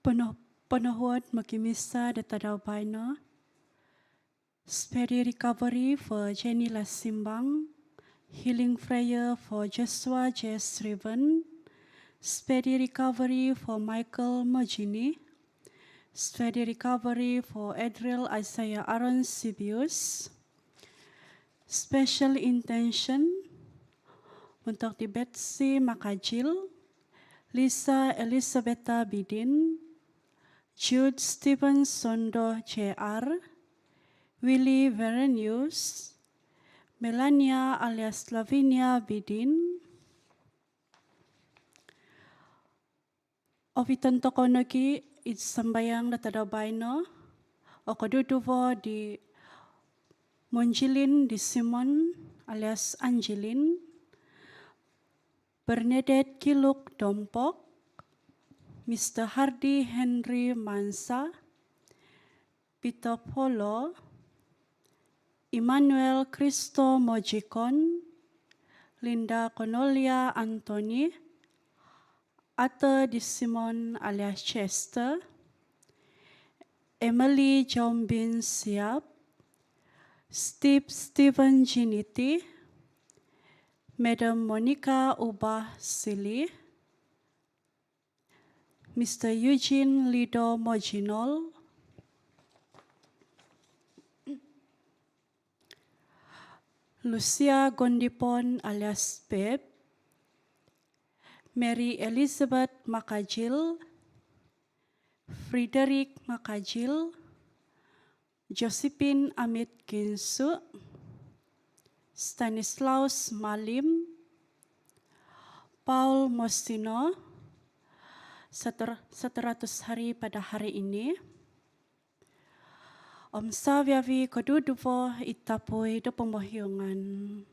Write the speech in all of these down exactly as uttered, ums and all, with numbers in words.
Pono-, ponohuod mokimisa do tadau baino. Speedy recovery for Jenny Lasimbang. Healing prayer for Joshua J Sriven. Speedy recovery for Michael Mojini. Speedy recovery for Adriel Isaiah Aaron Sibius. Special intention montok di Betsy Makajil, Lisa Elizabetha Bidin, Jude Stephen Sondo J R, Willie Verenius, Melania alias Lavinia Bidin. Oviton tokou nogi id sambayang do tadau baino o koduduvo di Monjilin di Simon alias Angelin, Bernadette Kiluk Dompok, Mister Hardy Henry Mansa, Peter Polo, Emmanuel Christo Mojikon, Linda Cornelia Anthony, Arthur Di Simon alias Chester, Emily Jombin Siap, Steve Stephen Giniti, Madam Monica Ubah Sili, Mister Eugene Lido Mojinol, Lucia Gondipon alias Beb, Mary Elizabeth Makajil, Frederick Makajil, Josephine Amit Kinsu, Stanislaus Malim, Paul Mostino, seter-, seratus hari pada hari ini. Om saviavi koduduvo i tapui do pomohiongan.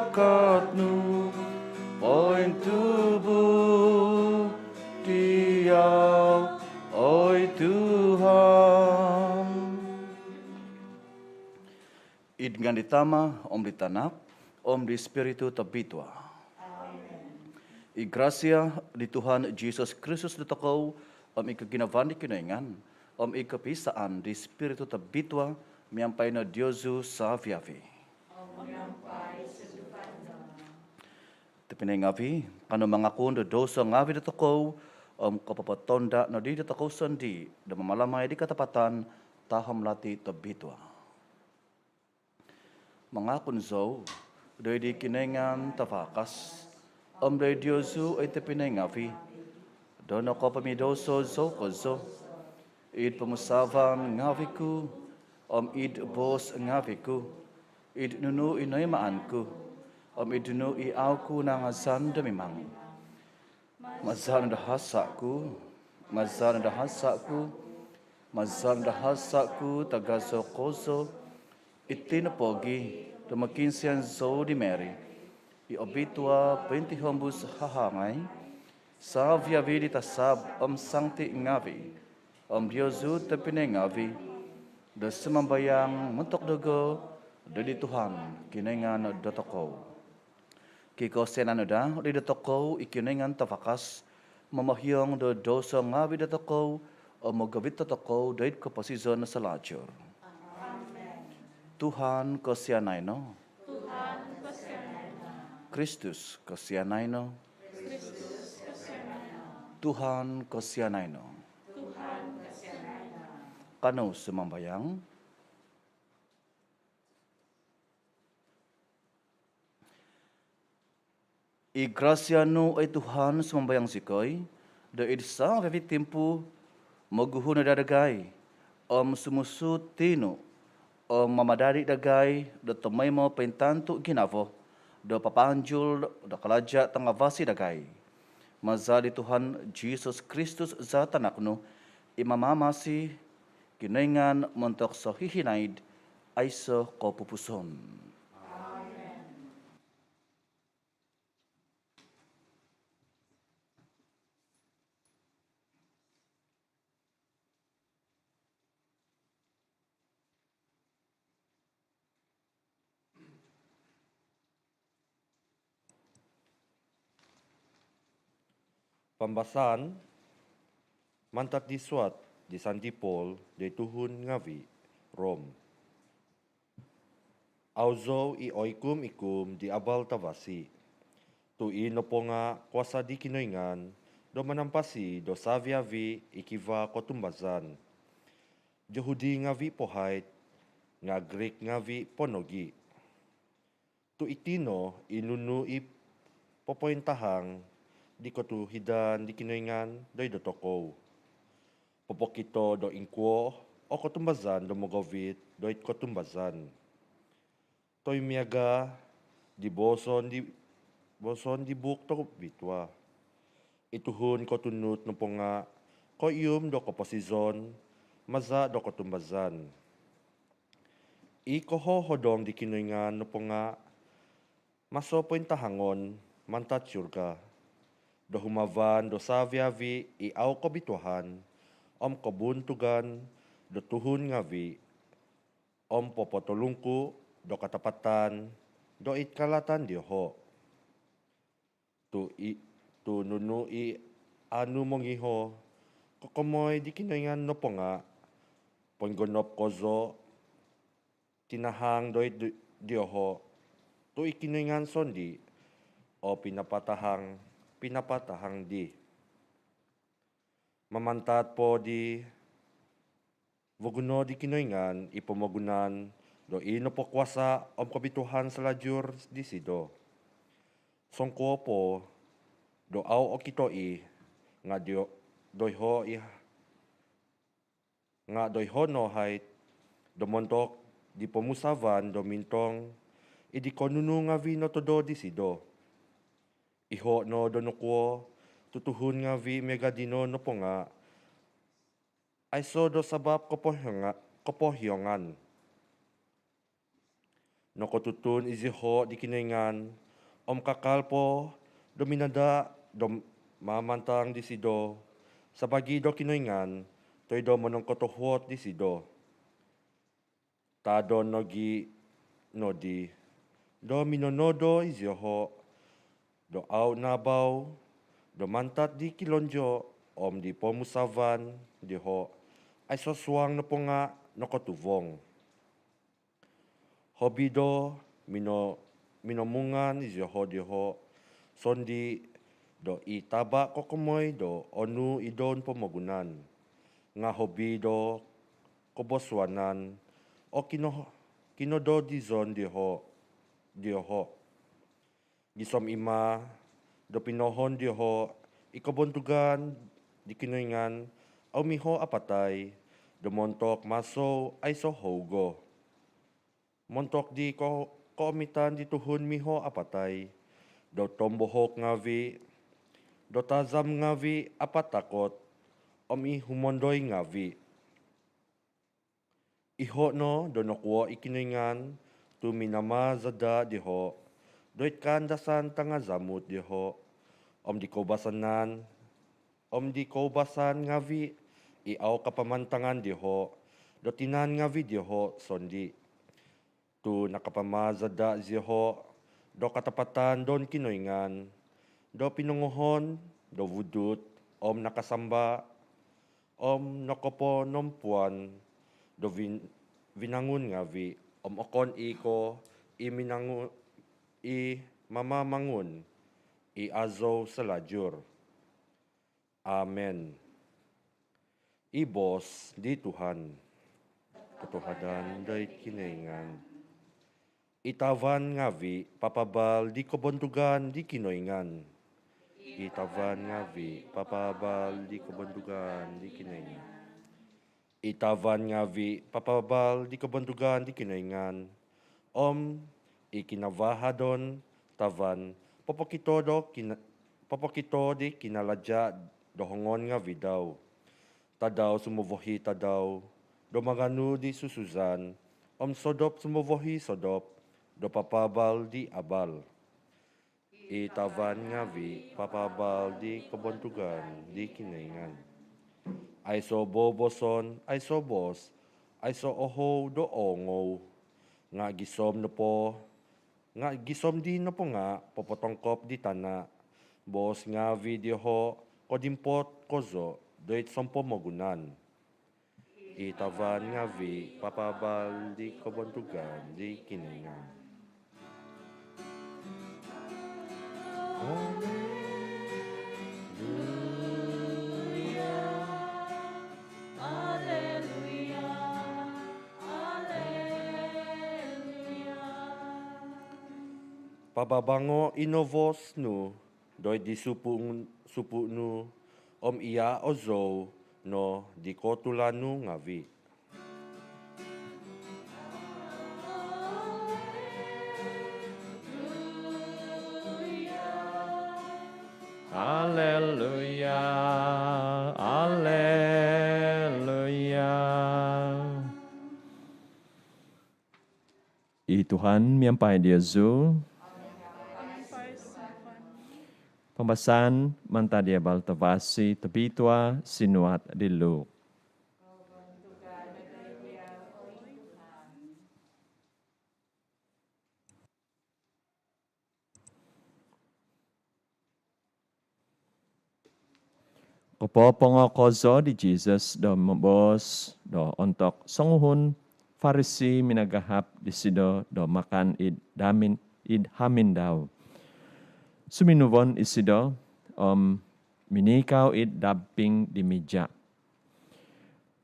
Berkat-Nu pointubu diau, oi Tuhan. Id ngaan di Tama, om di Tanak, om di Spiritu Tobitua. I grasia di Tuhan Jesus Kristus dotokou, om i koginavaan di Kinoingan, om i kopisaan di Spiritu Tobitua, miampai no diozu savi-avi. Tobpinai ngavi, kanou mangakun do douso ngavi dotokou, om kopopotonda nodi dotokou sondii do mamalamai di katapatan tahom lati tobitua. Mangakun zou doid di Kinoingan Tavakas, om doid diozu oi tobpinai ngavi, do nokopomidouso zou kozo, id pomusaavan ngavi ku, om id boos ngavi ku, id nunu i noimaan ku, om id nunu i au ku nangazan do mimang. Maza no do hasa ku, maza no do hasa ku, maza no do hasa ku tagazo kozo. Iti no pogi do mokiinsian zou di Mary i obitua pointihombus hahangai, savi-avi di tasab om sangti ngavi, om diozu tobpinai ngavi, do sumambayang montok dogo doid di Tuhan Kinoingan dotokou. Kikosianan no daa dotokou i Kinoingan Tavakas, momohiong do douso ngavi dotokou, om mogovit dotokou doid koposizon salajur. Tuhan kosianai no. Kristus kosianai no. Tuhan kosianai no. Kanou sumambayang. I grasia nu, oi Tuhan, sumambayang zikoi, do id savi-avi timpu moguhu no daa dagai om sumusuut tiinu, om mamadadi dagai do tomoimo pointantu ginavo do papaanjul do kalaja tangavasi dagai. Maza di Tuhan Jesus Kristus za Tanak nu, i mamamasi Kinoingan montok sohihinaid aiso kopupuson. Pambasaan mantad di suat di Santi Paul di tuhun ngavi Rom. Au zou i oikum-ikum di abal tavasi, tu i nopo nga kuasa di Kinoingan do manampasi do savi-avi i kivaa kotumbazaan, Jahudi ngavi po haid, nga Grik ngavi po nogi. Tu iti no i nunu i popointahang di kotuhidan di Kinoingan doid dotokou, popokito do ingkuo o kotumbazaan do mogovit doid kotumbazaan. Toi miaga di booson di, booson di Buuk Tobitua, i tuhun kotunud nopo nga koihum do koposizon maza do kotumbazaan. I kohohodong di Kinoingan nopo nga maso pointahangon mantad surga, do humavan do savi-avi i au kobituahan om kobuntugan do tuhun ngavi, om popotolungku do katapatan do id kalatan dioho. Tu i, tu nunu i aanu mongiho kokomoi di Kinoingan nopo nga poinggonop kozo tinahang doid di, dioho, tu i Kinoingan sondii o pinapatahang, pinapatahang di. Mamantad po di, vagu no di Kinoingan i pomogunan do i nopo kuasa om kobituahan salajur disido. Songkuo po do au okito i, nga dio, doiho i, nga doiho no haid do montok di pomusavan do mintong id di konunu ngavi notodo disido. Iho no do nokuo, tu tuhun ngavi miaga dino nopo nga aiso do sabap kopohionga-, kopohiongan. Nokotutun iziho' di Kinoingan om kakal po do minada' do mamantang disido sabaagi do Kinoingan toi do monongkotohuod disido. Tadon nogi' nodi do minonodo iziho' do au' naabau do mantad di kilonjo' om di pomusavan diho', aiso' suang nopo nga' nokotuvong. Hobi do mino- minomungan iziho' diho' sondii' do i taba' kokomoi do onu i don pomogunan, nga' hobi do kobosuanan o kino- kinododizon diho' diho'. Gisom i' ma do pinohon diho' i kobontugan di Kinoingan au' miho' apatai do montok maso aiso' hougo. Montok di ko- koomitan di tuhun miho' apatai, do tombohok ngavi', do tazam ngavi' apatakot, om i humondoi ngavi'. Iho' no do nokuo' i Kinoingan tu' minamazada' diho' doid kaandasan tangazamut diho' om di koubasanan om di koubasan ngavi' i au' kapamantangan diho' do tinan ngavi' diho' sondii'. Tu' nakapamazada' ziho' do katapatan don Kinoingan do pinongohon do vudut om nakasamba' om nokoponompuan do vin- vinangun ngavi' om okon i' ko' i minangu- i mamamangun i azou salajur. Amen. I boos di Tuhan. Kotohuadan doid Kinoingan. I tavan ngavi' papaabal di kobontugan di Kinoingan. I tavan ngavi' papaabal di kobontugan di Kinoingan. I tavan ngavi' papaabal di kobontugan di Kinoingan. Om i kinavahadon tavan popokito do kina- popokito di kinalaja' do hongon ngavi' dau. Tadau sumovohi tadau do maganu di susuzan om sodop sumovohi sodop do papaabal di abal. I tavan ngavi' papaabal di kobontugan di Kinoingan. Aiso' boboson, aiso' boos, aiso' ohou do oongou. Nga' gisom nopo, nga' gisom di nopo nga' popotongkop di tana', boos ngavi' diho' kodimpot kozo doid sompomogunan. I tavan ngavi' papaabal di kobontugan di Kinoingan. Alleluia, alleluia, alleluia. Pababango' i novos nu doid di supu' nu om iyaozou no di kotulan nu ngavi'. Alleluia, alleluia. I Tuhan miampai diozu. Pambasaan mantad di abal tavasi tobitua sinuat di Luk. Kopopongo kozo di Jisus do moboos do ontok songuhun Farisi minagahap disido do makan id hamin, id hamin dau. Suminuvon isido om minikau id damping di mija.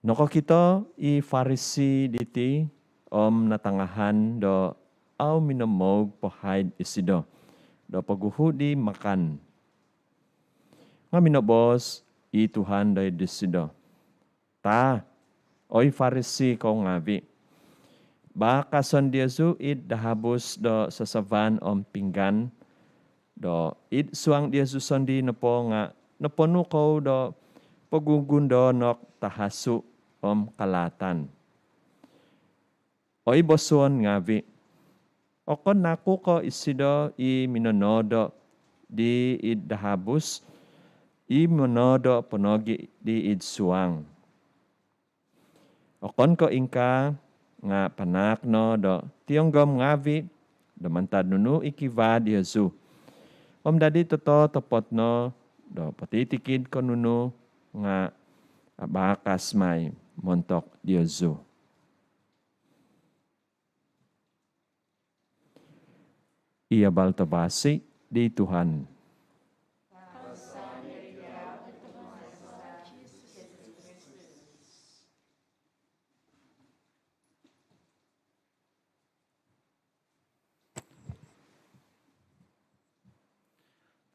Nokokito i Farisi diti om natangahan do au minomoug po haid isido do poguhu di makan. Nga minoboos i Tuhan doid disido, "Taa, oi Farisi kou ngavi, baakason diozu id dahabus do sasavan om pinggan, do id suang diozu sondii nopo nga noponu kou do pogugundoonok tahasu om kalaatan. Oi bosuon ngavi, Okon naku ko isido i minonoodo di id dahabus, i minonoodo po nogi di id suang? Okon ko ingkaa nga panaak no do tionggom ngaavi do mantad nunu i kivaa diozu, om dadi tototopot no do potitikid ko nunu nga abaakas mai montok diozu. Iti abal tavasi di Tuhan.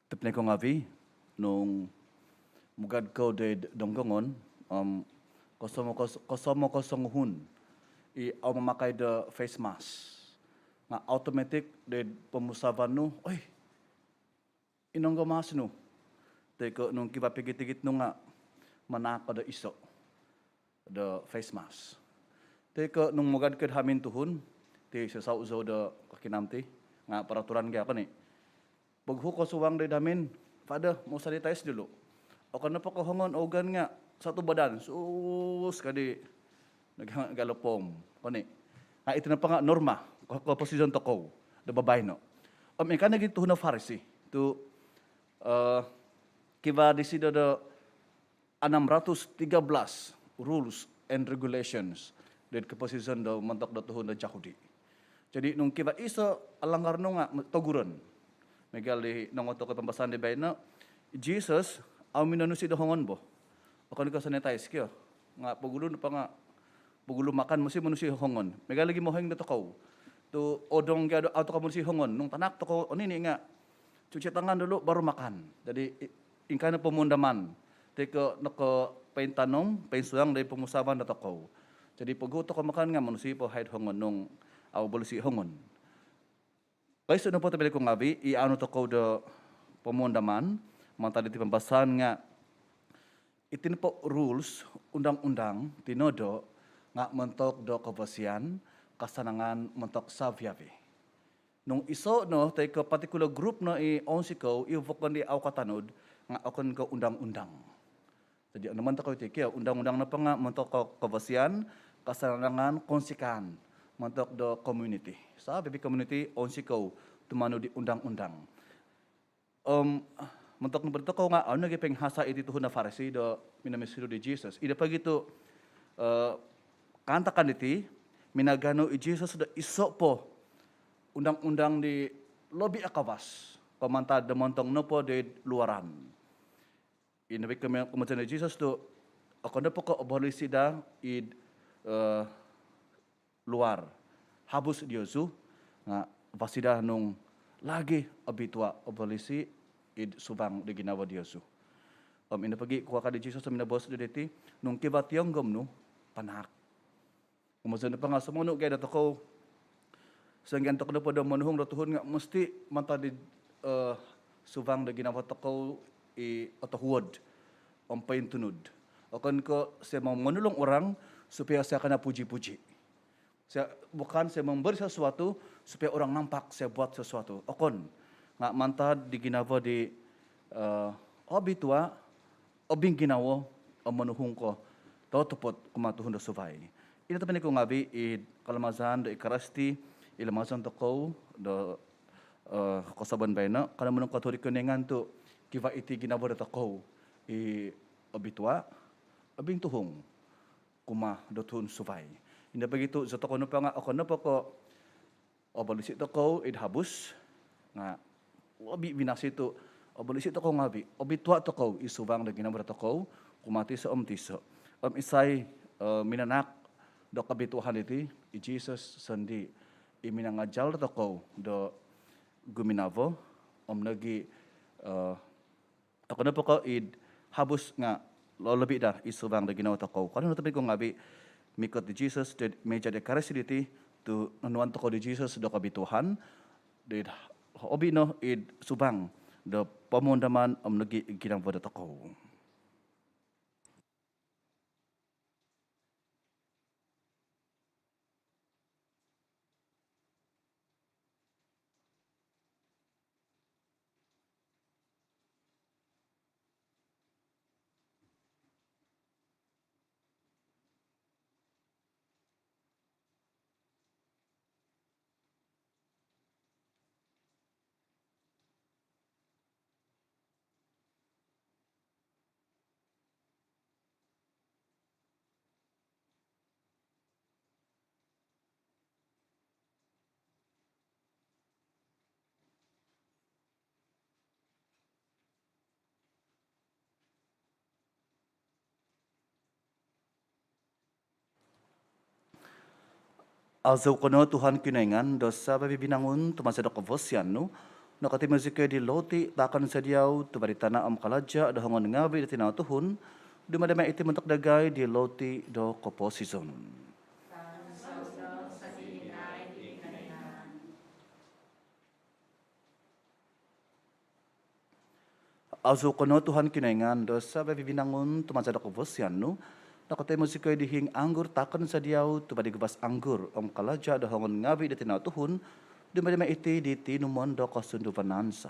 Tobpinai ku ngaavi, nung mugad kou doid Donggongon, om kosomo-, kos-, kosomo-kosonguhun i au mamakai do face mask, nga automatik doid pomusavan nu, "Oi, inonggo mask nu?" Toi ko nung kivaa pigit-igit nu nga manaak ko do iso do face mask. Toi ko nung mugad ko'd hamin tuhun, ti sasau zou do kokinam ti, nga peraturan gia ko ni. Poguhu ko suang doid hamin, "Father, mau sanitize dulu." Okon nopo ko hongon, ogan nga satu badan, sus kadi, nag-, nagalo pom ko ni. Nga iti nopo nga norma ko-, koposizon tokou do babaino. Om ingkaa nogi tuhun do Farisi tu, eh, kivaa disido do enam ratus tiga belas rules and regulations doid koposizon do montok do tuhun do Jahudi. Jadi nung kivaa iso alanggar nu nga toguron. Miagal di nongou tokou pambasaan di baino, Jesus au minonusi do hongon bo. Okon ko sanitize kio. Nga pogulu nopo nga, pogulu makan mesti monusi hongon. Miagal nogi mohoing dotokou. Tu odong gia do au tokou monusi hongon. Nung tanak tokou onini nga cuci tangan dulu baru makan. Jadi i-, ingkaa no pomundaman ti ko nokopointanom, poinsuang doid pomusavan dotokou. Jadi poguhu tokou makan nga monusi po haid hongon nung au bohisi hongon. Koiso nopo tobpinai ku ngaavi, i aanu tokou do pomundaman mantad diti pambasaan nga iti nopo rules, undang-undang, tinodo nga montok do koposizon, kasanangan montok savi-avi. Nung iso no toi ko particular group no i ounsikou, i vokon di au katanud, nga okon ko undang-undang. Jadi onuman tokou iti kio, undang-undang nopo nga montok ko-, koposizon, kasanangan, kounsikaan montok do komuniti. Savi-avi komuniti ounsikou tumanud di undang-undang. Om montok nopo dotokou nga au nogi poinghasa iti tuhun do Farisi do minomisuruh di Jesus. Id nopo gia tu, eh, kaantakan diti, minaganu i Jesus do iso po undang-undang di lobi akawas ko mantad do montok nopo doid luaran. Ino nopo i komo-, komoison di Jesus tu, okon nopo ko obolisi daa id, eh, luar habus diozu, nga vasi daa nung lagi obitua, obolisi id suvang do ginavo diozu. Om ino nopo gia kuaka di Jesus do minoboos do diti, nung kivaa tionggom nu, panaak. Komoison nopo nga sumonu gia dotokou, songian tokou nopo do monuhung do tuhun nga mesti mantad di, eh, suvang do ginavo tokou i otohuod om pointunud. Okon ko saya mau menolong orang supaya saya kena puji-puji. Saya, bukan saya memberi sesuatu supaya orang nampak saya buat sesuatu. Okon. Nga mantad di ginavo di, eh, obitua, obingginavo, om monuhung ko totopot kumaa tuhun do suvai. Ino tobpinai ku ngaavi, id kalamazan do Ekaristi i lamazan tokou do, eh, kosuabon baino, kanou monongkotohuod Kinoingan tu kivaa iti ginavo dotokou i obitua, obingtuhung kumaa do tuhun suvai. Ino nopo gia tu, zotokou nopo nga okon nopo ko obolisi tokou id habus, nga lobi vinasi tu obolisi tokou ngaavi, obitua tokou id suvang do ginavo dotokou kumaa tiso om tiso. Om isai, eh, minanaak do kobituaan diti? I Jesus sondii, i minangajal dotokou do guminavo om nogi, eh, okon nopo ko id habus nga lolobi daa id suvang do ginavo tokou. Kanou no tobpinai ku ngaavi, mikot di Jesus doid mija do Ekaristi diti tu nonuan tokou di Jesus do kobituaan doid hobi no id suvang do pomundaman om nogi ginavo dotokou. Azou ko no Tuhan Kinoingan do savi-avi binangun, tu maza do kavasian nu nokotimo zikoi di loti taakon za diau, tuva' di tana' om kalaja do hongon ngavi' do tinau tuhun, dumadi mai iti montok dagai di loti do koposizon. Azou ko no Tuhan Kinoingan do savi-avi binangun, tu maza do kavasian nu nokotimo zikoi di hiing anggur taakon za diau, tuva' di guvas anggur om kalaja do hongon ngavi' do tinau tuhun, dumadi mai iti di tinumon do kosunduvanan za.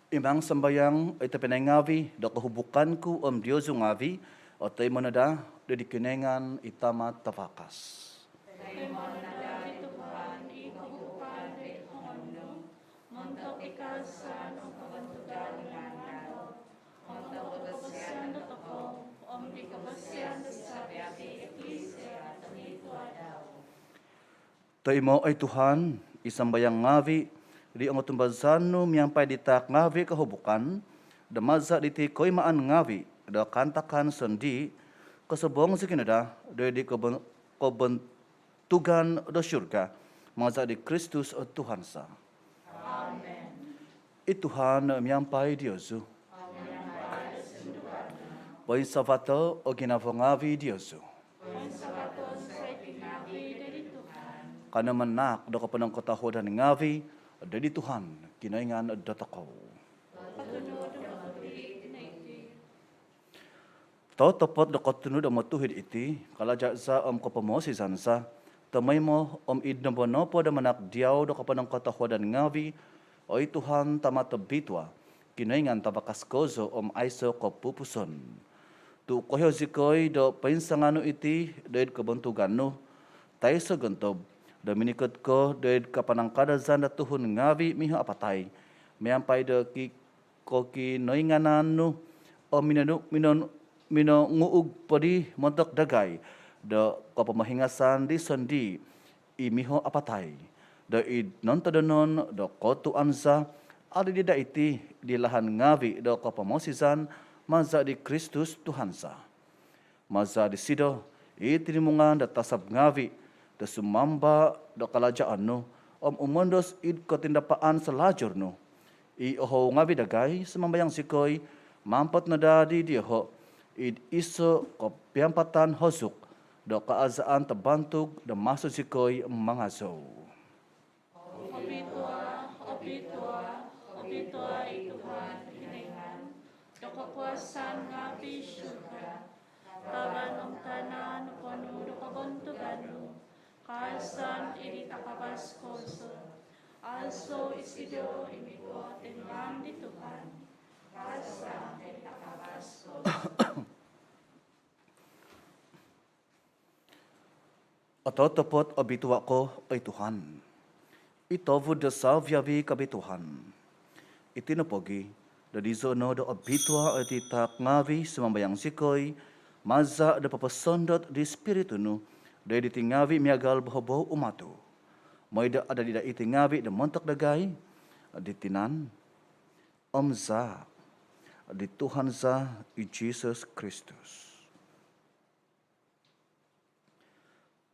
Imang sambayang oi tobpinai ngavi' do kohubukan ku om diozu ngavi' otoimo no daa do di Kinoingan i Tama' tavakas. Montok i kaazaan om kobontugan ngaan dau, montok kobosian dotokou om di kobosian do savi-avi eklisia tongotua dau. Toimo oi Tuhan i sambayang ngavi' di ongotumbazaan nu miampai di taak ngavi' kohubukan, do maza' diti koimaan ngavi' do kaantakan sondii', kosobong zikoi no daa do di kobon- kobontugan do surga, maza' di Kristus o Tuhan za. Amen. I Tuhan miampai diozu. Poinsavato' o ginavo ngavi' diozu. Kanou manaak do koponongkotohuadan ngavi' do di Tuhan Kinoingan dotokou. Totopot do kotunud om otuhid iti, kalaja' za om kopomosizan za, tomoimo om id nombo nopo do manaak diau do koponongkotohuadan ngavi', oi Tuhan, Tama' tobitua, Kinoingan tavakas kozo om aiso' kopupuson. Tu' koiho zikoi do poinsanganu iti do id kobontugan nu, taiso' gontob do minikot ko do id kapanangkadazan do tuhun ngavi' miho apatai, miampai do ki- kokinoinganan nu, om minonu- minon- minonguug poddi montok dagai do kopomohingasan di sondii' i miho apatai, do id nontodonon do kotuan za, adadi daa iti di lahan ngavi' do kopomosizan, maza' di Kristus Tuhan za. Maza' disido i tinimungan do tasab ngavi' do sumamba do kalajaan nu, om umondos id kotindapaan salajur nu, i ohou ngavi' dagai sumambayang zikoi, mampot no daa di dioho' id iso' kopiampatan hozuk do kaazaan tabantug do maso zikoi mangazou. Obitua, obitua, obitua i Tuhan Kinoingan do kokuasaan ngavi'. Surga, tavan om tana' noponu' do kobontugan nu. Kaazaan id takavas kozo. Azou isido i mikot id ngaan di Tuhan. Kaazaan id takavas kozo. Ototopot obitua' ko, oi Tuhan, i tovud do savi-avi kobituaan. Iti nopogi' do dizo no do obitua' iti taak ngavi', sumambayang zikoi, maza' do poposondot di Spiritu nu do id iti ngavi' miagal bohobou umatu', moi do adadi daa iti ngavi' do montok dagai di tinan om zaa' di Tuhan za i Jisus Kristus.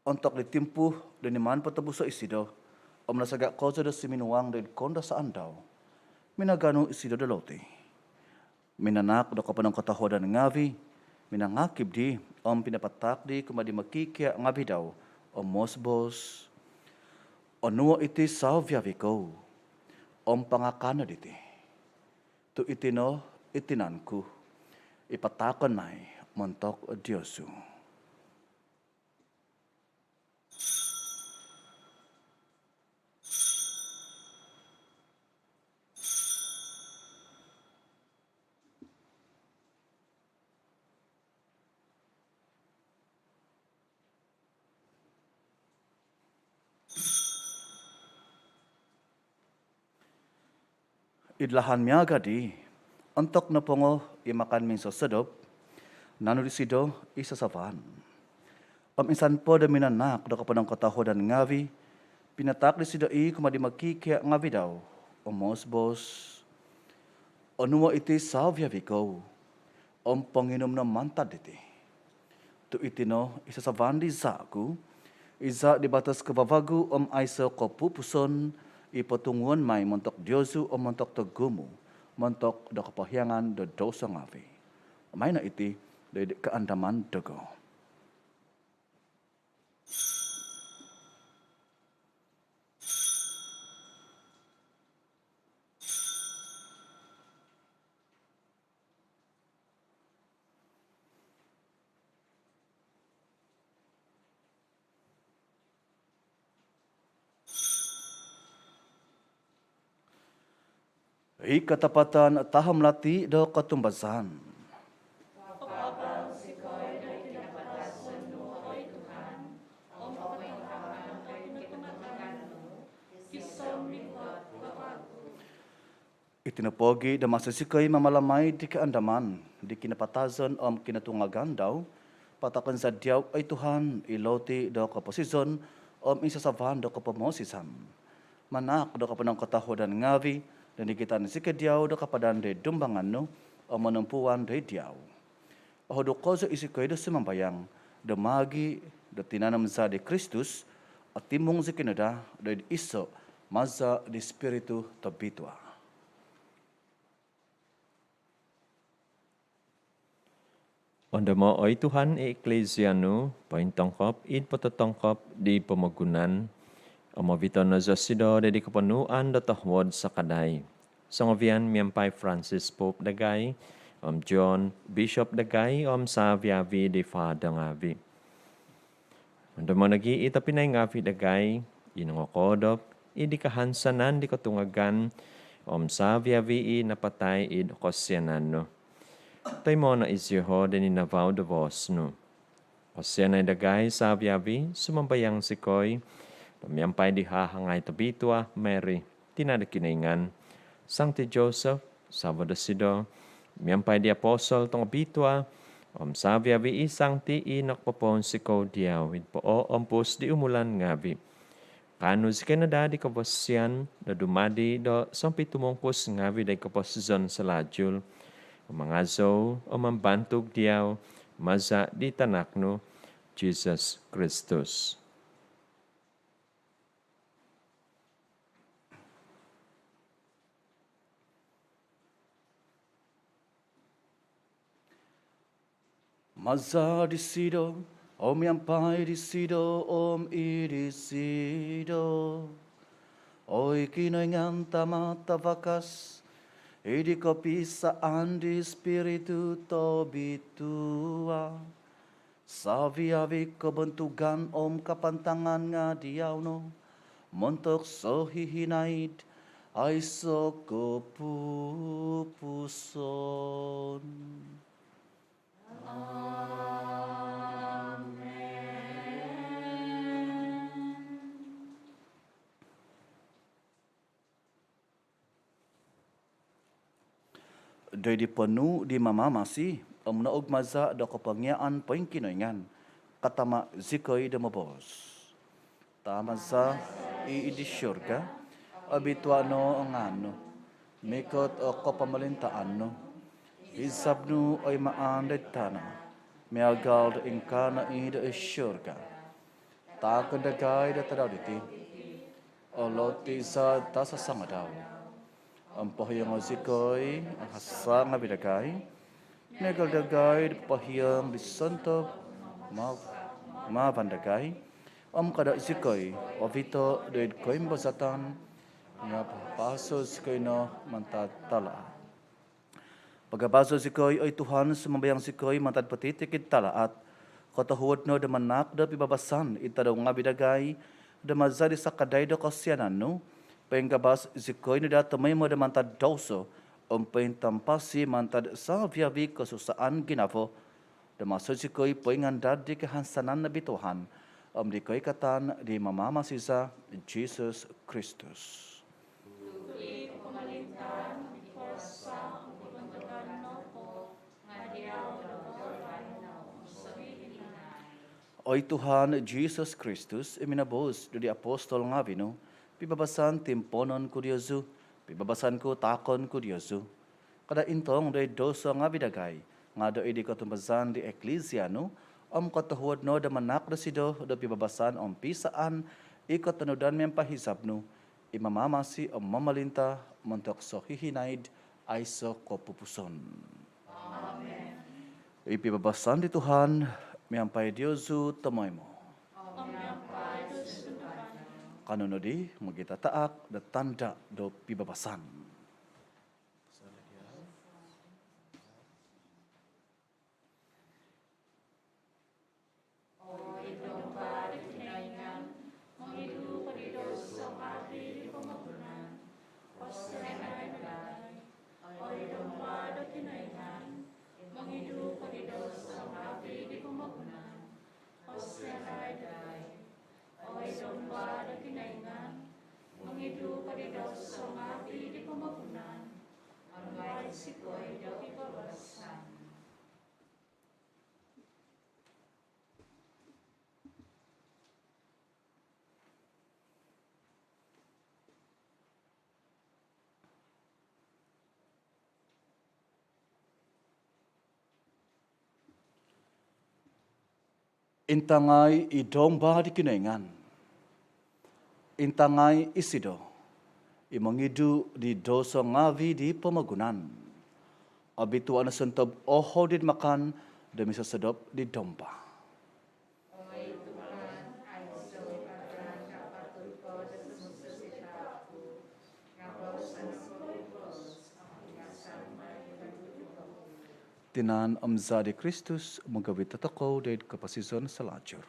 Ontok di timpu do niman potobuso' isido om nasaga' kozo do suminuang do id koundasaan dau, minaganu isido do loti, minanaak do koponongkotohuadan ngavi', minangakib di om pinapataak di kumaa di mokikia' ngavi' dau om moboos, onuo' iti savi-avi kou om pangakan no diti, tu' iti no i tinan ku i pataakon mai montok diozu. Id lahan miaga' di, ontok nopongo i makan minsosodop, nanu disido i sasavan. Om insan po do minanaak do koponongkotohuadan ngavi', pinataak disido i kumaa di mokikia' ngavi' dau, om moos-boos, "Onuo' iti savi-avi' kou, om ponginum no mantad diti. Tu' iti no i sasavan di zaa' ku, i zaa' di batos kavavagu om aiso' kopupuson, i potunguon mai montok diozu om montok togumu', montok do kopohiangan do douso ngavi'. Maai no iti do id kaandaman dogo." I katapatan taham lati do kotumbazaan. Papaabal zikoi do kinapatazon nu, oi Tuhan, om popointahangan do kinotungagan nu, gisom mikot vavagu. Iti nopogi' do maso zikoi mamalamai di kaandaman di kinapatazon om kinotungagan dau, pataakon za diau, oi Tuhan, i loti do koposizon om i sasavan do kopomoosizan. Manaak do koponongkotohuadan ngavi' do nigitan zikoi diau do kapadan do id dumbangan nu om monompuan do id diau. Ohuduko' zo i zikoi do sumambayang do maagi' do tinan om zaa' di Kristus, otimung zikoi no daa do id iso' maza' di Spiritu Tobitua. Ondomo', oi Tuhan, i Eklesia nu pointongkop id pototongkop di pomogunan, om ovito' no zosido do id koponuan do tohuod sakadai, songovian miampai Francis Pope dagai, om John Bishop dagai, om savi-avi di Father ngavi'. Ondomo' nogi' i tobpinai ngavi' dagai i nongokoodop id kahansanan di kotungagan, om savi-avi i napatai id kosianan nu. Toimo' no iziho' do ninavau do voos nu. Kosianai dagai savi-avi, sumambayang zikoi do miampai di hahangai tobitua Mary, tina' do Kinoingan, Sangti Joseph, savo' dosido, miampai di apostol tongobitua, om savi-avi i sangti i nokopopounsikou diau id pooompus di umulan ngavi', kaanu zikoi no daa di kobosian do dumadi do sompitumungkus ngavi' do id koposizon salalu, om mangazou om mambantug diau maza' di Tanak nu, Jisus Kristus. Maza' disido, om miampai disido, om id disido, oi Kinoingan Tama' Tavakas, id kopiisaan di Spiritu Tobitua, savi-avi kobontugan om kapantangan nga diau no, montok sohihinaid aiso' kopupuson. Amen. Doid ponuu di Mamamasi om noug maza' do kopongiaan poingkinoingan, katama' zikoi do moboos: Tama za i id surga, obitua no o ngaan nu, mikot o kopomolintaan nu, hizab nu oi maan doid tana' miagal do ingkaa no i doid surga. Taakon dagai do tadau diti o loti za tasasangadau. Om pohiongo zikoi o hasa' ngavi dagai, miagal dagai do pohiong di sontob ma- maavan dagai. Om kada' zikoi ovito' doid koimbazatan, nga papaso' zikoi no mantad talaat. Pagabaso' zikoi, oi Tuhan, sumambayang zikoi, mantad potitikid talaat. Kotohuod no do manaak do pibabasan id tadau ngavi dagai, do maza' di sakadai do kosianan nu, poinggabas zikoi no daa tomoimo do mantad douso om pointampasi mantad savi-avi kosusaan ginavo, do maso zikoi poingandad di kahansanan nobituahan om di koikatan di Mamamasi za, Jisus Kristus. Tu i kopomolintaan, Oi Tuhan Jisus Kristus, i minoboos do di apostol ngavi' nu, pibabasan timponon ku diozu, pibabasan ku taakon ku diozu. Kada' intong do id douso ngavi' dagai, nga' do id di kotumbazaan di eklisia nu, om kotohuod no do manaak dosido do pibabasan om pisaan i kotonudan miampai hizab nu, i mamamasi om momolinta' montok sohihinaid aiso' kopupuson. Amen. I pibabasan di Tuhan miampai diozu tomoimo. Om miampai diozu. Kanou nodi mogitataak do tanda' do pibabasan. Oi Domba di Kinoingan, mongidu ko di douso ngavi' di pomogunan, kosianai dai. Oi Domba di Kinoingan, mongidu ko di douso ngavi' di pomogunan, kosianai dai. Oi Domba di Kinoingan, mongidu ko di douso ngavi' di pomogunan, ambai zikoi do pibabasan. Intangai i Domba di Kinoingan. Intangai isido i mongidu di douso ngavi' di pomogunan. Obitua no sontob ohoud id makan do misosodop di Domba. Tinan om Zaa di Kristus mogovit dotokou doid koposizon salajur.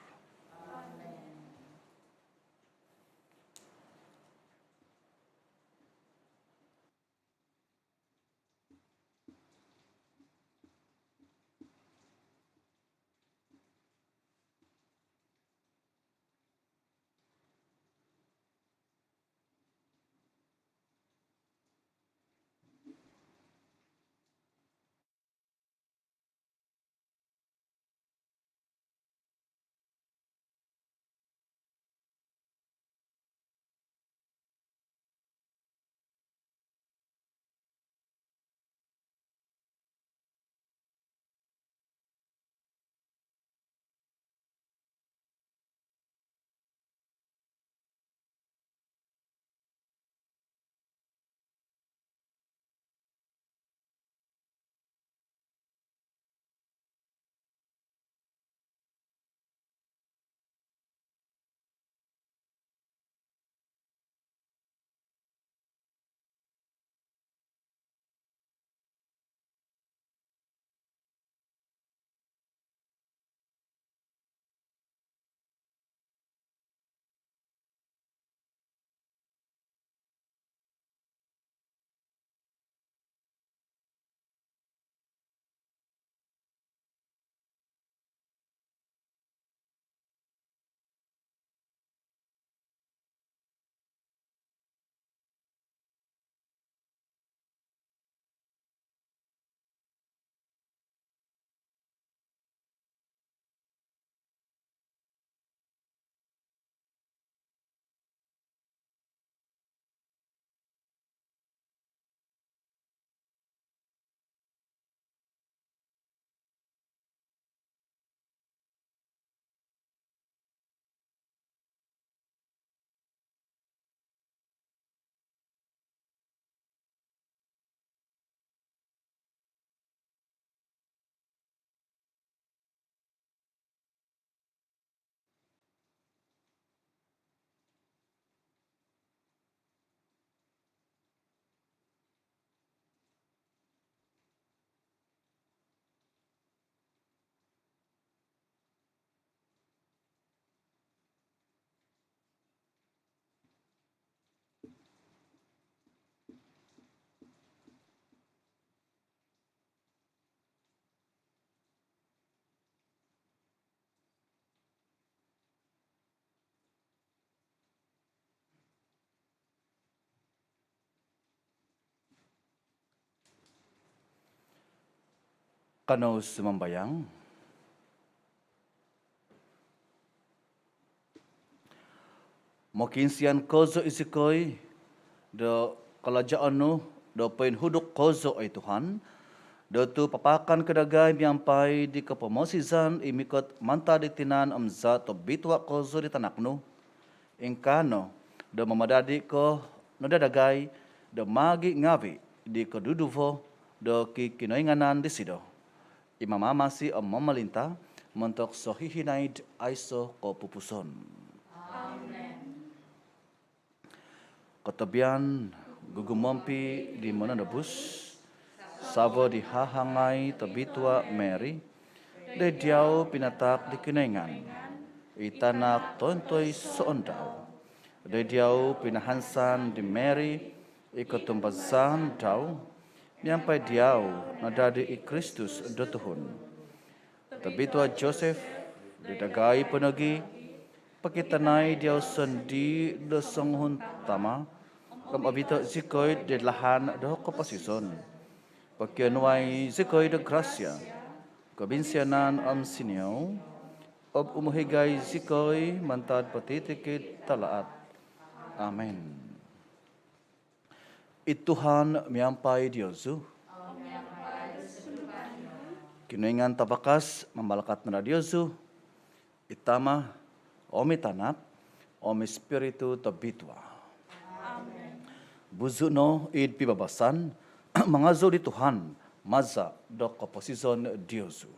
Kanou sumambayang. Mokiinsian kozo izikoi do kalajaan nu do poinhuduk kozo, oi Tuhan, do tu papaakan ko dagai miampai di kopomosizan i mikot mantad di tinan om zaa tobitua kozo di Tanak nu. Ingkaa no do mamadadi ko no daa dagai do maagi ngavi di koduduvo do kikinoinganan disido, i mamamasi om momolinta montok sohihinaid aiso kopupuson. Amen. Kotobian gugumompi di Mononobus, savo di hahangai tobitua Mary, doid diau pinataak di Kinoingan i Tanak tointoisoon dau. Doid diau pinahansan di Mary i kotumbazaan dau. Miampai diau nadadi i Kristus do tuhun. Tobitua Joseph, doid dagai po nogi pokitanai diau sondii do songuhun tama om obito zikoi doid lahan do koposizon. Pokionuai zikoi do grasia, kobinsianan om siniou, om umohigai zikoi mantad potitikid talaat. Amen. I Tuhan miampai diozu. Kinoingan tabakas mamalakat no daa diozu, i Tama, om i Tanak, om i Spiritu Tobitua. Amen. Buzu no id pibabasan, mangazou di Tuhan maza do koposizon diozu.